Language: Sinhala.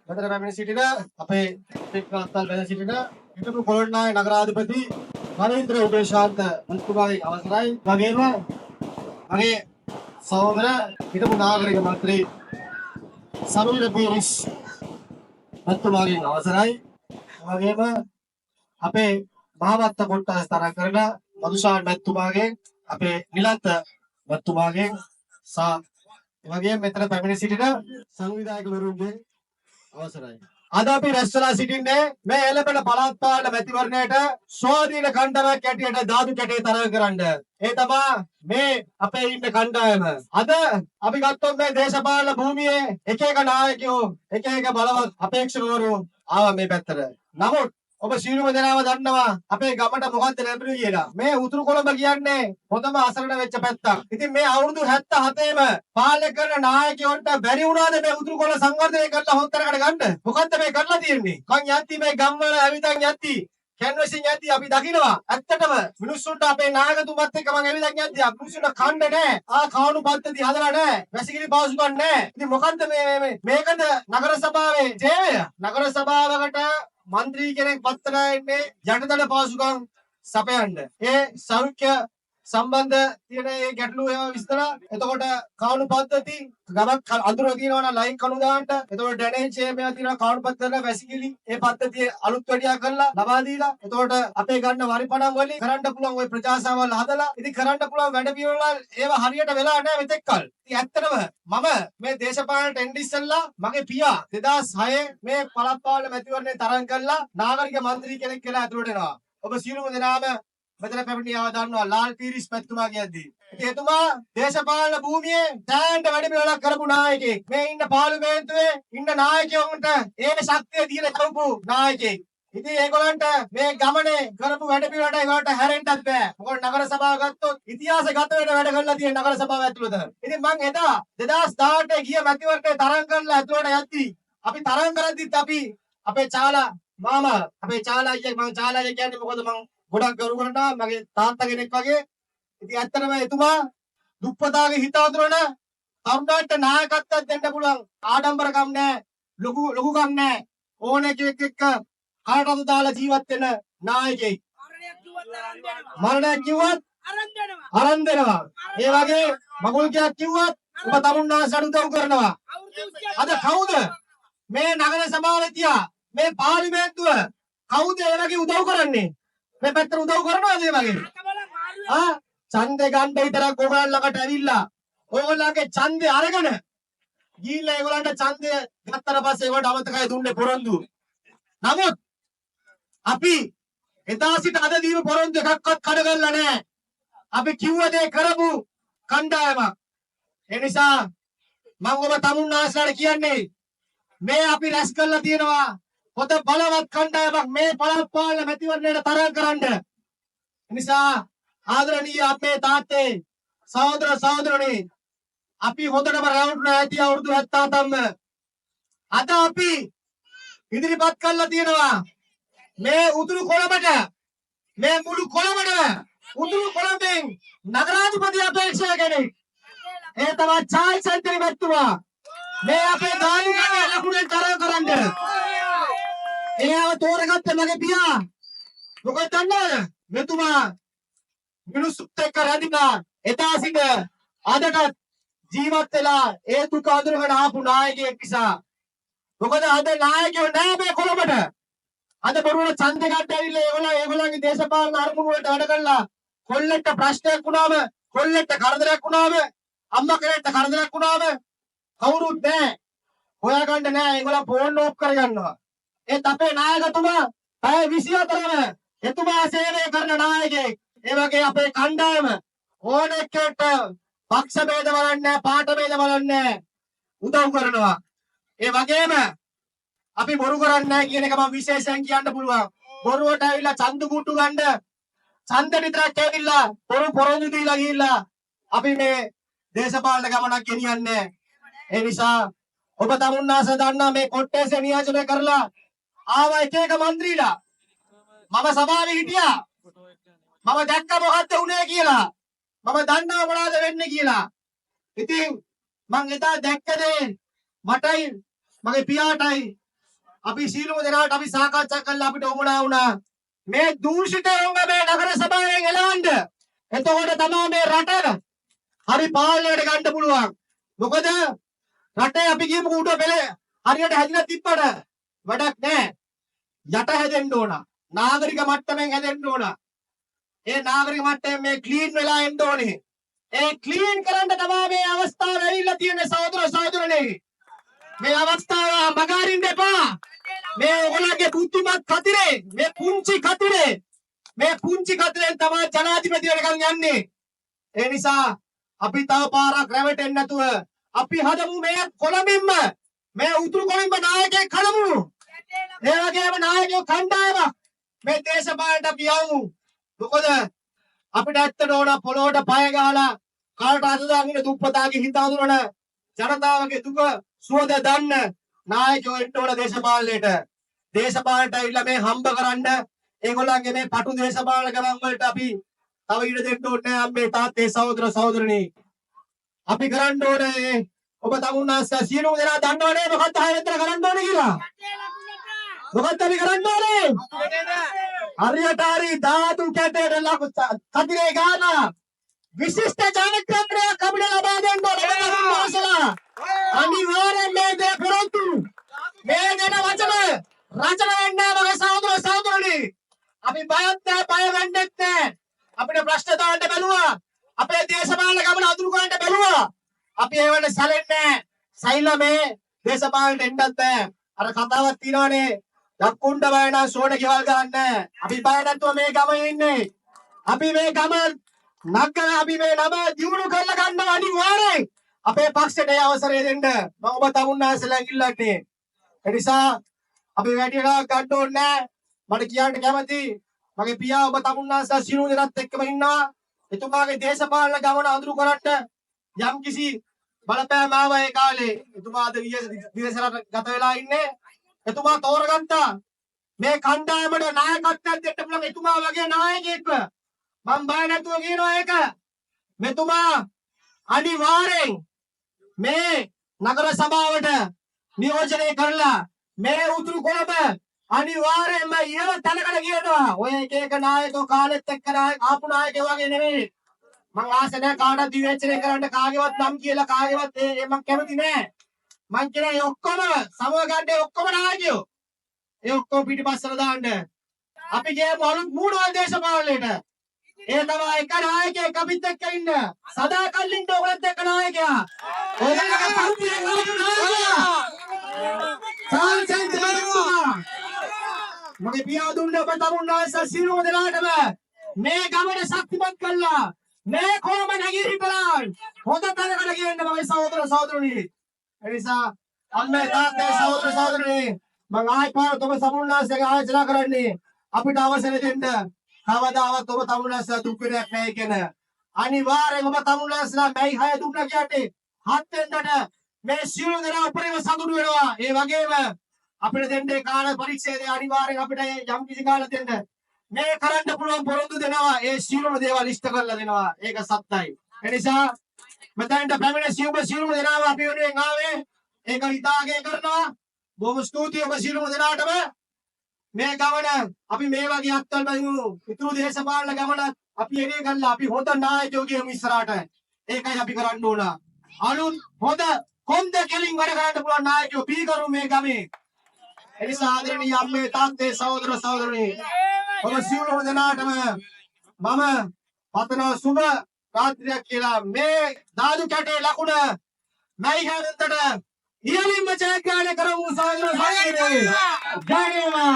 මෙතන පැමිණ සිටින අපේ පිටරත්තල් වැද සිටින හිටපු කොළොන්නාය නගරාධිපති නරේන්ද්‍ර උදේශාන්ත මන්ත්‍රීතුමාගේ අවසරයි. වගේම මගේ සහෝදර හිටපු නාගරික මන්ත්‍රී සමීර පීරිස් මන්ත්‍රීතුමාගෙන් අවසරයි. වගේම අපේ මහවත්ත කොට්ටාස තරඟ කරන මధుෂාන් මැතිතුමාගෙන්, අපේ නිලන්ත මැතිතුමාගෙන් සහ ඒ වගේම මෙතන පැමිණ සිටින සංවිධායකවරුන්ගෙන් අවසරයි. අද අපි රැස් වෙලා සිටින්නේ මේ එළඹෙන පළාත් පාලන මැතිවරණයට ස්වාධීන කණ්ඩායමක් හැටියට ධාතු කැටේ තරඟ කරන්න. ඒ තමා මේ අපේ ඉන්න කණ්ඩායම. අද අපි ගත්තොත් මේ දේශපාලන භූමියේ එක එක නායකයෝ, එක එක බලවත් අපේක්ෂකවරු ආවා මේ පැත්තට. නමුත් ඔබ සියලුම දෙනාම දන්නවා අපේ ගමට මොකද්ද ලැබුණේ කියලා. මේ උතුරු කොළඹ කියන්නේ හොඳම අසරණ වෙච්ච පැත්තක්. ඉතින් මේ අවුරුදු 77ෙම පාලනය කරන නායකයන්ට බැරි වුණාද මේ උතුරු කොළඹ සංවර්ධනය කරලා හොඳ තැනකට ගන්න? මොකද්ද මේ කරලා තියෙන්නේ? මං යද්දි මේ ගම්වල ඇවිදන් යද්දි, කැන්වසින් යද්දි අපි දකිනවා ඇත්තටම මිනිස්සුන්ට අපේ නායකතුමත් එක්ක මං ඇවිදන් යද්දි මිනිස්සුන්ට කන්න නෑ. කාණු පද්ධති හදලා නෑ. වැසිකිලි පහසුකම් නෑ. ඉතින් මොකද්ද මේ මේ මේකද නගර සභාවේ සේවය? නගර සභාවකට මන්ත්‍රී කෙනෙක් පත් වෙලා ඉන්නේ යටතල පහසුකම් සපයන්න. ඒ සෞඛ්‍ය සම්බන්ධ තියෙන ඒ ගැටලු ඒවා විසඳලා, එතකොට කාණු පද්ධති, ගමක් අඳුර තියෙනවා නම් ලයින් කණු දාන්න, එතකොට ඩ්‍රේනේජ් මේවා තියෙනවා, කාණු පද්ධතිය, වැසිකිලි ඒ පද්ධතිය අලුත් වැඩියා කරලා ලබා දීලා, එතකොට අපේ ගන්න වරිපණම් වලින් කරන්න පුළුවන් ඔය ප්‍රජා සේවාවල් හදලා, ඉතින් කරන්න පුළුවන් වැඩ පිළිවෙල ඒවා හරියට වෙලා නැහැ මෙතෙක් කල්. ඉතින් ඇත්තටම මම මේ දේශපාලනට එන්න ඉස්සෙල්ලා මගේ පියා 2006 මේ පළාත් පාලන මැතිවරණය තරඟ කළා නාගරික මන්ත්‍රී කෙනෙක් කියලා ඇතුළට එනවා. ඔබ සියලුම දෙනාම මෙතන පැමිණියාව දන්නවා ලාල් පීරිස් මැතිතුමා කියද්දී. ඉතින් එතුමා දේශපාලන භූමියේ සෑහෙන වැඩ පිළිවෙලක් කරපු නායකයෙක්. මේ ඉන්න පාර්ලිමේන්තුවේ ඉන්න නායකයන්ට ඒ ශක්තිය දීලා කරපු නායකයෙක්. ඉතින් ඒගොල්ලන්ට මේ ගමනේ කරපු වැඩ පිළිවෙලට ඒගොල්ලන්ට හැරෙන්නත් බෑ. මොකද නගර සභාව ගත්තොත් ඉතිහාසගත වෙන වැඩ කරලා තියෙන නගර සභාව ඇතුළත. ඉතින් මං එදා 2018 ගිය මැතිවරණේ තරඟ කරලා ඇතුළට යද්දී, අපි තරඟ කරද්දිත් අපි අපේ චාලා මාමා, අපේ චාලා අයියා, මං චාලා අයියා කියන්නේ මොකද මං ගොඩක් ගරු කරනවා, මගේ තාත්තා කෙනෙක් වගේ. ඉතින් ඇත්තටම එතුමා දුප්පතාගේ හිත අඳුරන තරුණයන්ට නායකත්වයක් දෙන්න පුළුවන්. ආඩම්බරකම් නෑ, ලොකු ලොකුකම් නෑ. ඕන එකෙක් එක්ක කනට අත දාලා ජීවත් වෙන නායකයෙක්. මරණයක් කිව්වත් අරන් දෙනවා. ඒ වගේ මගුල් කියක් කිව්වත් ඔබ තමුන්නාසට උදව් කරනවා. අද කවුද මේ නගර සභාවේ තියා මේ පාර්ලිමේන්තුව කවුද ඒ වගේ උදව් කරන්නේ? මේ පැත්තට උදව් කරනවද ඒ වගේ? ආ ඡන්දේ ගන්න විතරක් ඕගොල්ලන් ළඟට ඇවිල්ලා ඕගොල්ලන්ගේ ඡන්දේ අරගෙන ගිහිල්ලා ඒගොල්ලන්ට ඡන්දය ගත්තට පස්සේ ඒගොල්ලන්ට අමතකයි දුන්නේ පොරොන්දු. නමුත් අපි එදා සිට අද දීපු පොරොන්දු එකක්වත් කඩ කරලා නැහැ. අපි කිව්ව දේ කරපු කණ්ඩායමක්. ඒ නිසා මම ඔබ තමුන්නාසලාට කියන්නේ මේ අපි රැස් කරලා තියෙනවා හොඳ බලවත් කණ්ඩායමක් මේ පළාත් පාලන මැතිවරණයට තරඟ කරන්න. ඒ නිසා ආදරණීය අපේ තාත්තේ, සහෝදර සහෝදරනි, අපි හොඳටම රැවටුණා ඇති අවුරුදු 77ක්ම. අද අපි ඉදිරිපත් කරලා තියෙනවා මේ උතුරු කොළඹට, මේ මුළු කොළඹටම උතුරු කොළඹෙන් නගරාධිපති අපේක්ෂක කෙනෙක්. ඒ තමයි චාල්ස් ඇන්තනි මැතිතුමා. මේ අපේ ධාතු ලකුණෙන් තරඟ කරන්න. එයාව තෝරගත්ත මගේ පියා. මොකද දන්නවද? මෙතුමා මිනිස්සුත් එක්ක රැඳිලා එදා සිට අදටත් ජීවත් වෙලා ඒ දුක අඳුරගෙන ආපු නායකයෙක් නිසා. මොකද අද නායකයෝ නෑ මේ කොළඹට. අද බොරුවට ඡන්දෙ ගන්න ඇවිල්ලා ඒගොල්ලෝ ඒගොල්ලන්ගේ දේශපාලන අරමුණු වලට වැඩ කරලා කොල්ලෙක්ට ප්‍රශ්නයක් වුණාම, කොල්ලෙක්ට කරදරයක් වුණාම, අම්මා කෙනෙක්ට කරදරයක් වුණාම කවුරුත් නෑ. හොයාගන්න නෑ. ඒගොල්ලෝ ෆෝන් ඕෆ් කරගන්නවා. ඒත් අපේ නායකතුමා පැය 24ම එතුමා සේවය කරන නායකයෙක්. ඒ වගේ අපේ කණ්ඩායම ඕන එක්කෙක්ට පක්ෂ භේද බලන්නේ, පාට භේද බලන්නේ උදව් කරනවා. ඒ වගේම අපි බොරු කරන්නේ නැහැ කියන එක මම විශේෂයෙන් කියන්න පුළුවන්. බොරුවට ඇවිල්ලා ඡන්ද කුට්ටු ගන්න, ඡන්ද විතරක් ඇවිල්ලා බොරු පොරොන්දු දීලා ගිහිල්ලා අපි මේ දේශපාලන ගමනක් ගෙනියන්නේ. ඒ නිසා ඔබ තමුන්නාස දන්නා මේ කොට්ටේසේ නියෝජනය කරලා ආවා එක එක මන්ත්‍රීලා. මම සභාවේ හිටියා. මම දැක්ක මොකද්ද වුනේ කියලා. මම දන්නවා මොනවද වෙන්නේ කියලා. ඉතින් මං එදා දැක්ක දේ මටයි මගේ පියාටයි අපි සියලුම දෙනාට අපි සාකච්ඡා කරලා අපිට උවමනා වුණා මේ දූෂිතයන්ව මේ නගර සභාවෙන් එලවන්න. එතකොට තමයි මේ රට හරි පාලනයට ගන්න පුළුවන්. මොකද රටේ අපි කියමුකෝ උඩ පෙළ හරියට හැදිලා තිබ්බට වැඩක් නෑ. යට හැදෙන්න ඕන. නාගරික මට්ටමින් හැදෙන්න ඕන. ඒ නාගරික මට්ටමෙන් මේ ක්ලීන් වෙලා එන්න ඕනේ. ඒ ක්ලීන් කරන්න තමයි මේ අවස්ථාව ඇවිල්ලා තියෙන්නේ සහෝදර සහෝදරනේ. මේ අවස්ථාව මගහරින්න එපා. මේ ඔයගොල්ලන්ගේ බුද්ධිමත් කතිරේ, මේ පුංචි කතිරේ, මේ පුංචි කතිරෙන් තමයි ජනාධිපති වෙනකන් යන්නේ. ඒ නිසා අපි තව පාරක් රැවටෙන්නේ නැතුව අපි හදමු මේ කොළඹින්ම, මේ උතුරු කොළඹ නායකයෙක් හදමු. ඒ වගේම නායකයෝ කණ්ඩායමක් මේ දේශපාලනට අපි යමු. මොකද අපිට ඇත්තට ඕන පොළොවට පය ගහලා කාට අත දාගෙන ඉන්න දුප්පතාගේ හිත අඳුරන ජනතාවගේ දුක සුවඳ දන්න නායකයෝ එන්න ඕන දේශපාලනයට. දේශපාලනට ඇවිල්ලා මේ හම්බ කරන්න ඒගොල්ලන්ගේ මේ පටු දේශපාලන ගමන් වලට අපි තව ඉඩ දෙන්න ඕනේ නෑ අම්මේ තාත්තේ සහෝදර සහෝදරනි. අපි කරන්න ඕනේ ඔබ තමුන්නාන්සලා සියලුම දෙනා දන්නවනේ මොකක්ද හය වෙනිදා කරන්න ඕනේ කියලා. මොකක්ද අපි කරන්න ඕනේ? හරියට හරි ධාතු කැටයට ලකු කතිරේ ගාන විශිෂ්ට ජනක්‍රමයක් අපිට ලබා දෙන්න ඕනේ ඔබ තමුන්නාන්සලා. අනිවාර්යෙන් මේ දේ පොරොන්දු. මේ දෙන වචන රචන වෙන්නේ මගේ සහෝදර සහෝදරනි. අපි බයත් නෑ, බය වෙන්නෙත් නෑ. අපිට ප්‍රශ්න දාන්න බැලුවා. අපේ දේශපාලන ගමන අඳුරු කරන්න බැලුවා. අපි ඒවට සැලෙන්නේ නෑ. සයිලා මේ දේශපාලනට එන්නත් බෑ. අර කතාවක් තියෙනවනේ. දක්කුණ්ඩ බය නම් සෝන ගෙවල් ගන්න නෑ. අපි බය නැතුව මේ ගමේ ඉන්නේ. අපි මේ ගම නගර අපි මේ නම දියුණු කරලා ගන්නවා අනිවාර්යෙන්. අපේ පක්ෂයට ඒ අවසරය දෙන්න මම ඔබ තමුන්නාන්සලා ඉල්ලන්නේ. ඒ නිසා අපි වැඩි වෙලාවක් ගන්න ඕනේ නෑ. මට කියන්න කැමති මගේ පියා ඔබ තමුන්නාන්සලා සියලු දෙනාත් එක්කම ඉන්නවා. එතුමාගේ දේශපාලන ගමන අඳුරු කරන්න යම් කිසි බලපෑම් ආවා ඒ කාලේ. එතුමා අද විදේශ රට ගත වෙලා ඉන්නේ. එතුමා තෝරගත්තා මේ කණ්ඩායමට නායකත්වයක් දෙන්න පුළුවන් එතුමා වගේ නායකයෙක්ව. මං බය නැතුව කියනවා ඒක. මෙතුමා අනිවාර්යෙන් මේ නගර සභාවට නියෝජනය කරලා මේ උතුරු කොළඹ අනිවාර්යයෙන්ම ඉහළ තැනකට කියනවා. ඔය එක එක නායකයෝ කාලෙත් එක්ක ආපු නායකයෝ වගේ නෙමෙයි. මං ආස නෑ කාටවත් විවේචනය කරන්න, කාගේවත් නම් කියලා කාගේවත් ඒ මං කැමති නෑ. මං කියන ඒ ඔක්කොම සමව ගන්න ඒ ඔක්කොම නායකයෝ. ඒ ඔක්කොම පිටිපස්සට දාන්න. අපි ගියමු අලුත් මූණවල් දේශපාලනයට. ඒ තමයි එක නායකයෙක් අපිත් එක්ක ඉන්න. සදාකල් ඉන්න ඔයගොල්ලොත් එක්ක නායකයා. ඔයගොල්ලෝගේ පන්තියෙන් ආපු නායකයා. චාල්ස් දෙවරුවා. මගේ පියා දුන්න ඔබ තමුන්නාන්සලා සියලුම දෙනාටම මේ ගමන ශක්තිමත් කළා. මේ කොළඹ නැගී හිටලා හොඳ තැනකට ගේන්න මගේ සහෝදර සහෝදරනි. ඒ නිසා අම්මේ තාත්තේ සහෝදර සහෝදරනි, මං ආයි පාරත් ඔබ සමුන්නාන්සේගේ ආයෝජනා කරන්නේ අපිට අවසර දෙන්න. කවදාවත් ඔබ තමුන්නාන්සලා දුක් වෙනයක් නැහැ කියන. අනිවාර්යෙන් ඔබ තමුන්නාන්සලා මැයි 6 දුන්නා කියන්නේ හත් වෙනිදාට මේ සියලු දෙනා උපරිම සතුටු වෙනවා. ඒ වගේම අපිට දෙන්න ඒ කාල පරිච්ඡේදය අනිවාර්යෙන් අපිට යම් කිසි කාලයක් දෙන්න. මේ කරන්න පුළුවන් පොරොන්දු දෙනවා. ඒ සියලුම දේවල් ඉෂ්ට කරලා දෙනවා. ඒක සත්‍යයි. ඒ නිසා මෙතනට පැමිණ සියලුම සියලුම දෙනාම අපි වෙනුවෙන් ආවේ. ඒක හිතාගේ කරනවා. බොහොම ස්තුතියි ඔබ සියලුම දෙනාටම. මේ ගමන අපි මේ වගේ අත්වල බහිමු. ඉතුරු දේශපාලන ගමනත් අපි එනේ කරලා අපි හොඳ නායකයෝ කියමු ඉස්සරහට. ඒකයි අපි කරන්න ඕන. අලුත් හොඳ කොන්ද කෙලින් වැඩ කරන්න පුළුවන් නායකයෝ බිහි කරමු මේ ගමේ. ඒ නිසා ආදරණීය අම්මේ තාත්තේ සහෝදර සහෝදරනි, ඔබ සියලුම දෙනාටම මම පතන සුබ රාත්‍රියක් කියලා. මේ ධාතු කැටේ ලකුණ මැයි හැරෙන්නට ඉහළින්ම ජයග්‍රහණය කරමු සහෝදර සහෝදරනි. ජය වේවා.